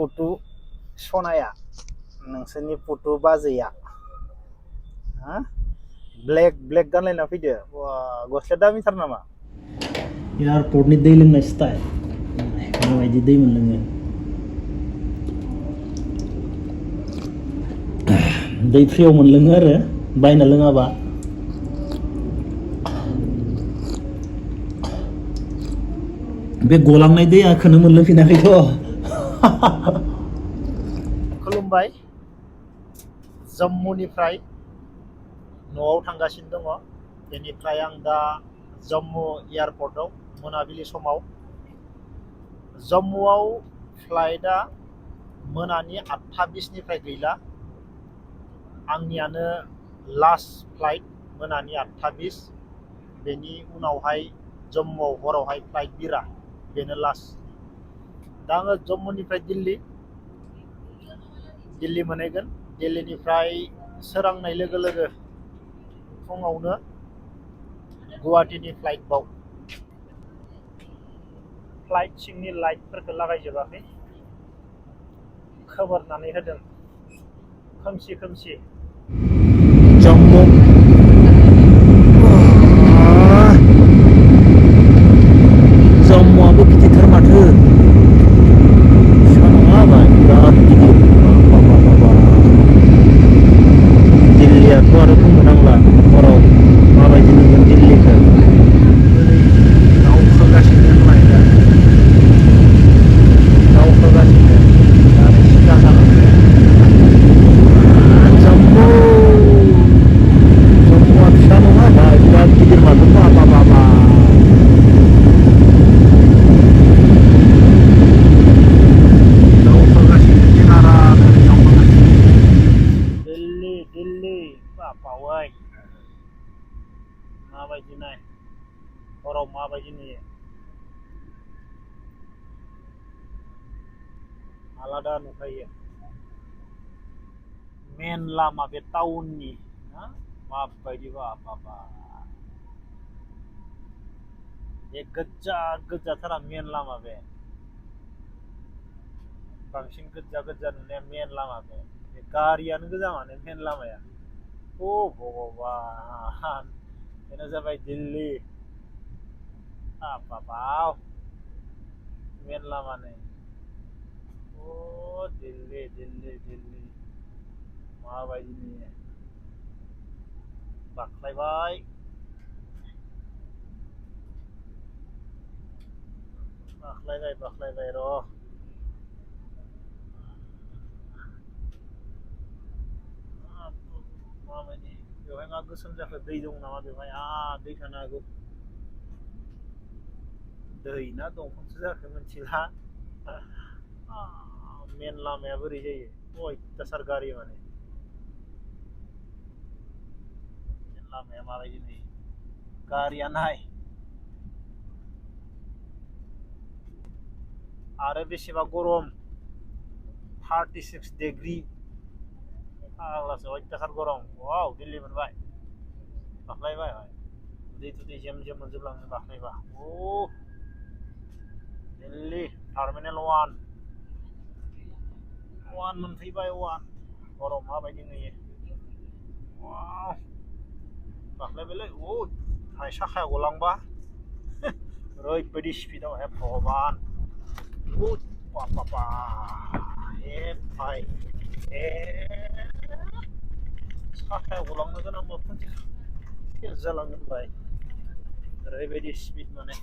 पुटु सनाया नोंसोरनि पुटु बाजैया हा ब्लेक गानलायना फैदो गस्लाया दामिथार नामा एयारपर्टनि दै लोंनाय स्टाइल माबायदि दै मोनलोङो दै फ्रियाव मोनलोङो आरो बायना लोङाबा बे गलांनाय दैयाखौनो मोनलोंफिनाखैथ' खुलुमबाय जम्मुनिफ्राय न'आव थांगासिनो दङ बेनिफ्राय आं दा जम्मु एयारपर्टआव मोनाबिलि समाव जम्मुआव फ्लाइटआ मोनानि 8:20निफ्राय गैला आंनियानो लास्ट फ्लाइट मोनानि 8:20 बेनि उनावहाय जम्मुआव हरावहाय फ्लाइट बिरा बेनो लास्ट दा आङो जम्मुनिफ्राय दिल्ली मोनहैगोन दिल्लीनिफ्राय सोरांनाय लोगो लोगो फुङावनो गुवाहाटीनि फ्लाइट बाव फ्लाइट सिंनि लाइटफोरखौ लागायजोबाखै खोमोरनानै होदों खोमसि जम्मु जम्मुआबो गिदिरथार माथो बिराद गिदिर दिल्लीयाथ' आरो बुंनो नांला हराव माबायदि नुगोन दिल्लीखौ दावखोगासिनो फ्लाइटआ दावखोगासिनो आरो सिदा जालांदों जम्मुआ फिसा नङा बिराद गिदिर माथो बाबा दिल्ली बापावै माबायदि नाय हराव माबायदि नुयो आलादा नुखायो मेन लामा बे टाउननि माबायदि बाबा बे गोज्जाथारा मेन लामा बे बांसिन गोज्जा नुनाया मेन लामा बे गारियानो गोजा माने मेन लामाया ओ भगबान बेनो जाबाय दिल्ली बाबाव मेन लामा नै दिल्ली माबायदि नुयो बाख्लायबाय र' माबायदि बेवहाय मा गोसोम जाखो दै दं नामा बेवहाय दै थानो हागौ दै ना दंफांसो जाखो मिथिला मेन लामाया बोरै जायो अयथासार गारि माने मेन लामाया माबायदि नुयो गारिया नाय आरो बेसेबा गरम 36 डिग्री फाग्लासो अयथासार गरम वाव दिल्ली मोनबाय बाख्लायबाय दै जेम मोनजोबलाङो बाख्लायबा दिल्ली टार्मिनेल 1 मोनफैबाय 1 हराव माबायदि नुयो वाव बाख्लायबायलै हाय साखाया गलांबा ओरैबायदि स्पिडआव हे भगबान बाबा भाई साखाया गलांनो गोनांबा खनसे फेल जालांगोन भाई ओरैबायदि स्पिड माने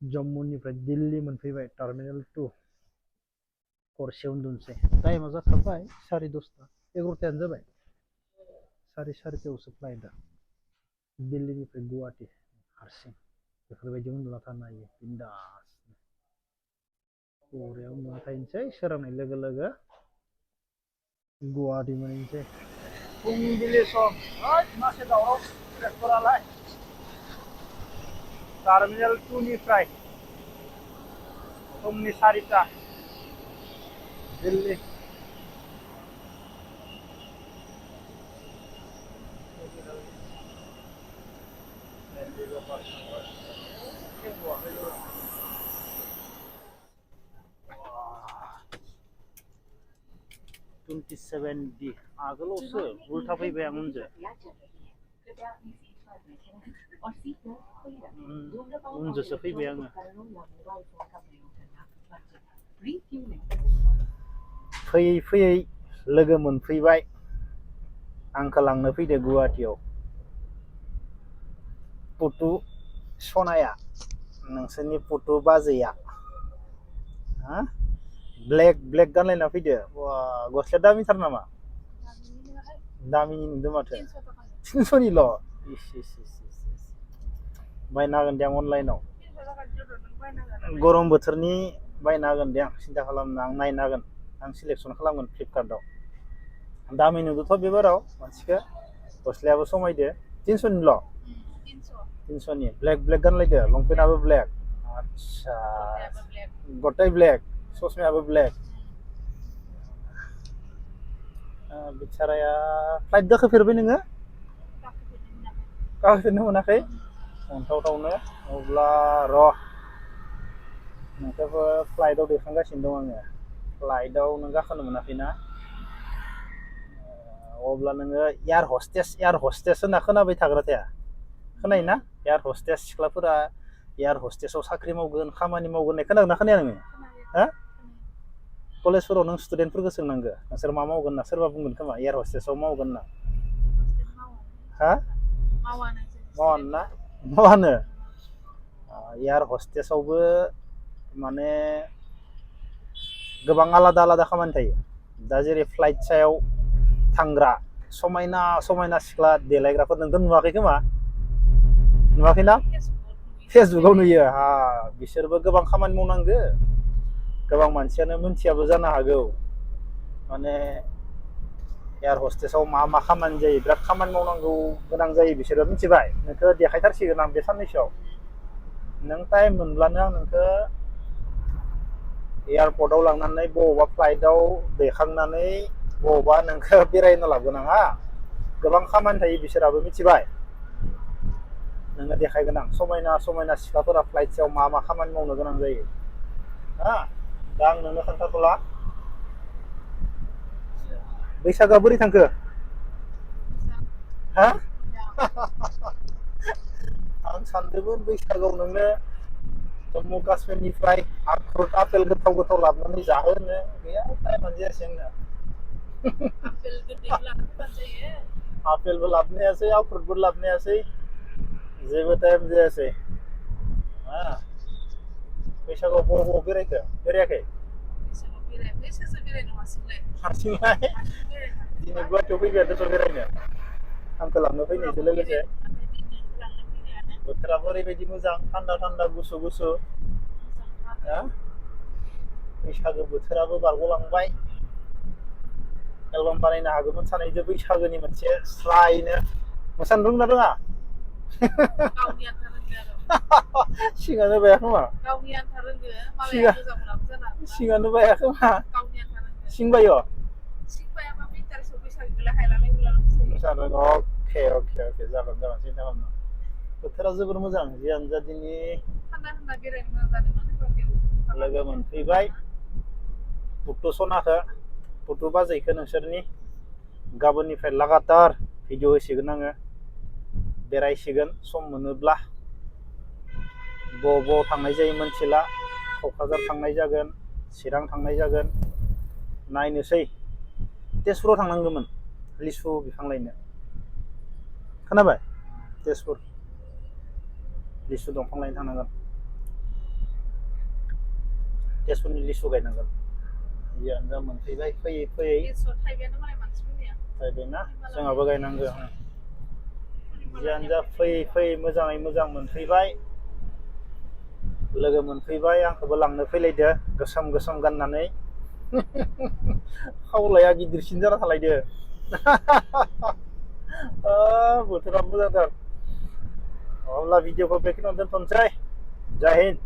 जम्मुनिफ्राय दिल्ली मोनफैबाय टार्मिनेल 2 हरसे उन्दुनोसै टाइमा जाथारबाय 10:30 11टायानो जाबाय 10:30आवसो फ्लाइटआ दिल्लीनिफ्राय गुवाहाटी हारसिं बेफोरबायदि उन्दुना थानो हायो बिन्दास बरिया उन्दुना थाहैनोसै सोरांनाय लोगो लोगो गुवाहाटी मोनहैनोसै फुंबिलि सम मासे दावराव ट्रेक्टरालाय टार्मिनेल 2 निफ्राय फुंनि 4टा दिल्ली 27D आगोलावसो उल्था फैबाय आं उनजों उनजोंसो फैबाय आङो फैयै फैयै लोगो मोनफैबाय आंखौ लांनो फैदो गुवाहाटीयाव पुतु सनाया नोंसोरनि पुतु बाजैया हा ब्लेक गानलायना फैदो गस्लाया दामिथार नामा दामिनि नुदों माथो 300निल' बायना होगोन दे आं अनलाइनाव गरम बोथोरनि बायना होगोन दे आं सिन्था खालामना आं नायना होगोन आं सिलेक्सन खालामगोन फ्लिपकार्टआव दामि नुदोंथ' बे बाराव मानसिखौ गस्लायाबो समायदो 300निल' 300नि ब्लेक गानलायदो लंपेन्टआबो ब्लेक आच्छा गथाय ब्लेक ससमायाबो ब्लेक बिचाराया फ्लाइट गाखोफेरबाय नोङो गाखोफेरनो मोनाखै अनथावथावनो अब्ला र' नोंखौबो फ्लाइटआव दैखांगासिनो दं आङो फ्लाइटआव नों गाखोनो मोनाखैना अब्ला नोङो एयार हस्टेस होनना खोनाबाय थाग्रा थाया खोनायोना एयार हस्टेस सिख्लाफोरा एयार हस्टेसाव साख्रि मावगोन खामानि मावगोन होननाय खोनागोना खोनाया नोङो हा कलेजफोराव नों स्टुडेन्टफोरखौ सोंनांगो नोंसोर मा मावगोन होनना सोरबा बुंगोन खोमा एयार हस्टेसाव मावगोन होनना हा मावानो एयार हस्टेसावबो माने गोबां आलादा खामानि थायो दा जेरै फ्लाइट सायाव थांग्रा समायना सिख्ला देलायग्राफोर नोंथ' नुवाखै खोमा नुवाखैना फेसबुकाव नुयो हा बिसोरबो गोबां खामानि मावनांगो गोबां मानसियानो मोनथियाबो जानो हागौ माने एयार हस्टेसाव मा खामानि जायो बिराद खामानि मावनांगौ गोनां जायो बिसोरो मिथिबाय नोंखौ देखायथारसिगोन आं बे साननैसोआव नों टाइम मोनब्लानो आं नोंखौ एयारपर्टआव लांनानै बबावबा फ्लाइटआव दैखांनानै बबावबा नोंखौ बेरायनो लाबोगोन आं हा गोबां खामानि थायो बिसोराबो मिथिबाय नोङो देखायगोन आं समायना सिख्लाफोरा फ्लाइट सायाव मा खामानि मावनो गोनां जायो हा दा आं नोंनो खोन्थाथ'ला बैसागोआ बोरै थांखो हा आं सानदोंमोन बैसागोआव नोंनो जम्मु काश्मीरनिफ्राय आपेल गोथाव लाबोनानै जाहोनो गैया टाइमानो जायासै आंना आपेलबो लाबोनो हायासै आख्रुटबो लाबोनो हायासै जेबो टाइम जायासै बैसागोआव बबाव बेरायाखै हारसिंहाय दिनै गुवाहाटीयाव फैबाय दस' बेरायनो आंखौ लांनो फैनायजों लोगोसे बोथोराबो ओरैबायदि मोजां थान्दा गुसु बैसागो बोथोराबो बारग'लांबाय एलबाम बानायनो हागौमोन सानैजों बैसागोनि मोनसे स्रायनो मोसानो रोंना रोङा सिङानो बाया खोमा सिङानो बाया खोमा सिंबायो अके जागोन सिन्था खालामनो बोथोरा जोबोर मोजां जियानो जा दिनै लोगो मोनफैबाय पुतु सनाखौ पुतु बाजैखौ नोंसोरनि गाबोननिफ्राय लागातार भिडिअ होसिगोन आङो बेरायसिगोन सम मोनोब्ला बबाव थांनाय जायो मोनथिला क'क्राझार थांनाय जागोन चिरां थांनाय जागोन नायनोसै तेजपुराव थांनांगौमोन लिसु बिफां लायनो खोनाबाय तेजपुर लिसु दंफां लायनो थांनांगोन तेजपुरनि लिसु गायनांगोन जियानो जा मोनफैबाय फैयै थाइबायना जोंहाबो गायनांगौ जियानो जा फैयै मोजाङै मोजां मोनफैबाय लोगो मोनफैबाय आंखौबो लांनो फैलायदो गोसोम गाननानै खावलाया गिदिरसिन जाना थालायदो बोथोरा मोजांथार अब्ला भिडिअखौ बेखिनियावनो दोनथ'नोसै जय हिन्द